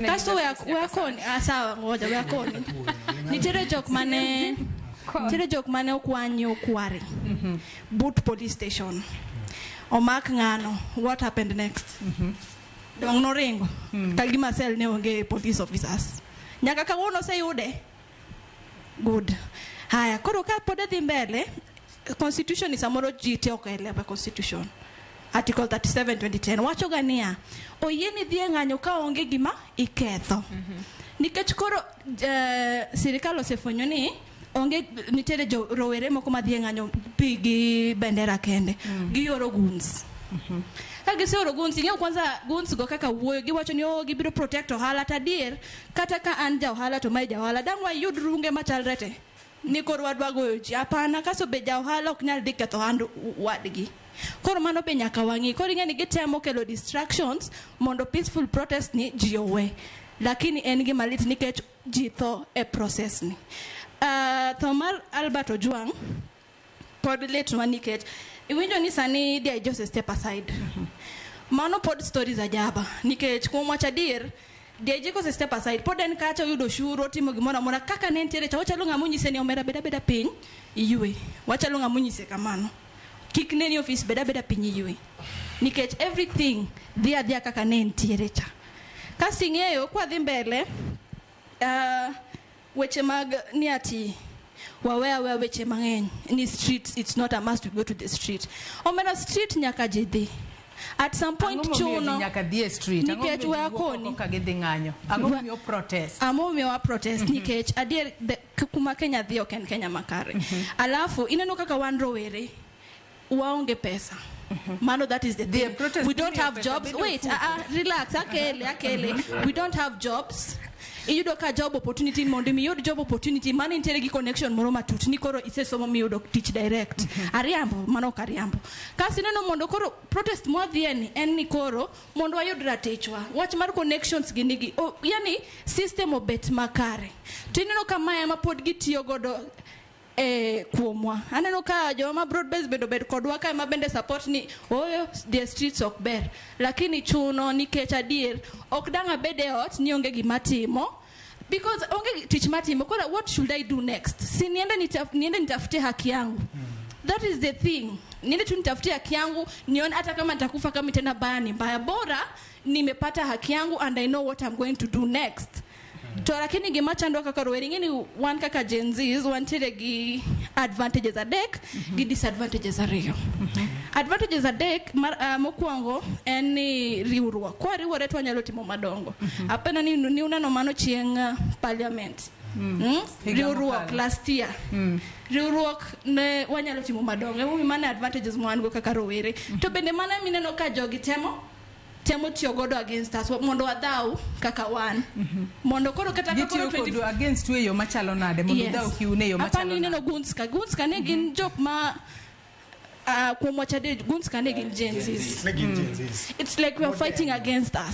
Kasto we akoni, ah, sawa, ngoja we akoni. Nitiere jok mane okwany okware but police station. Omak ng'ano, what happened next? Dong noringo. Ka gima cell ne onge police officers. Nyaka kawuono oseyude. Good. Haya, koro ka pod adhi mbele, constitution ni samoro ji te ok elewa constitution. Article 37 2010 wacho ga niya, oyieni dhi e ng'anyo ka onge gima iketho. Nikech koro sirikal osefwenyo ni onge nitiere jo rowere moko madhi e ng'anyo pi gi bendera kende. Gioro goons. Ka giseoro goons, ing'eyo kwanza goons go kaka wuoyo, giwacho ni, oh, gibiro protect ohala. To adier, kata ka an ja ohala to mae ja ohala, dang' wayud runge machalre te ni koro wadwa goyo ji. Hapana, kaso be ja ohala ok nyal dhi ketho ohand wadgi. Koro mano be nyaka wang'i. Koro ing'e ni gitemo kelo distractions mondo peaceful protest ni ji owe. Lakini en gima lit nikech ji tho e process ni. Tho mar Albert Ojwang pod litnwa nikech iwinjo ni sani DIG ose step aside. Mano pod stories ajaba nikech kuom wacho adier, DIG kose step aside, pod en kacha oyudo oshuru, otimo gimoro amora kaka ne entiere cha. Wachalo ng'ama onyise ni, "Omera, bed abeda piny iywe." Wachalo ng'ama onyise kamano, "Kik neni ofis, bed abeda piny iywe," nikech everything dhi adhiya kaka ne entiere cha. Kasto ing'eyo kwadhi mbele, weche mag ni ati wawe aweya weche mang'eny ni street, it's not a must to go to the street. Omera, street nyaka ji dhi at some point. Ang'o momiyo ji Chuno nyaka dhi e street? Ang'o Nikech momiyo ji we wuok akoni. oko ka gidhi ng'anyo? Ang'o momiyo protest? Ang'o momiyo wa protest? Nikech adier kuma Kenya dhi ok en Kenya makare. Alafu ineno kaka wan rowere waonge pesa. Mano, that is the Dhi e thing. protest We don't miyo have pesa jobs. bedo Wait, fuko. Relax, akele akele. We don't have jobs. Iyudo ka job opportunity, mondo mi iyud job opportunity mano nitiere gi connection moro matut ni koro isesomo miyudo tich direct. Ariambo? Mano ok ariambo. Kasto ineno mondo koro protest mwadhie ni en ni koro mondo wayud ratichwa. Wach mar connections gi nigi o, yani system obet makare. To ineno ka mae ema pod gitiyo godo e kuomwa. Aneno ka joma broad base bende obed kodwa kae ma bende support ni oyo the streets ok ber, lakini chuno nikech adier ok dang' abed e ot ni onge gima timo, because onge tich matimo. Koro what should I do next? Si niende niende nitafute haki yangu? That is the thing. Niende tu nitafutie haki yangu, nione hata kama nitakufa, kama tena baya ni mbaya, bora nimepata haki yangu and I know what I'm going to do next. To lakini gima chandwa kaka rowere, ing'e ni wan kaka Gen Zs wantiere gi advantages adek gi disadvantages ariyo. Advantages adek mar, mokwongo en ni riwruok. Kwariwore to wanyalo timo madongo. Apeno ni uneno mano chieng' parliament. Higa Riwruok mokalo. last year. Riwruok ne wanyalo timo madongo. Emomiyo mano e advantages ma wan go kaka rowere. To bende mano mineno ka jogi temo tiyo godo against us mondo wadhaw kaka wan. Mondo koro kata ka koro Gitiyo 20 kodu against you e yo machalo nade mondo udhaw kiun e yo Apani machalo ineno nade? goons ka. Goons ka ne gin jok ma kuom wacho adier, goons ka ne gin Gen Zs. Ne gin Gen Zs. It's like we are fighting against us.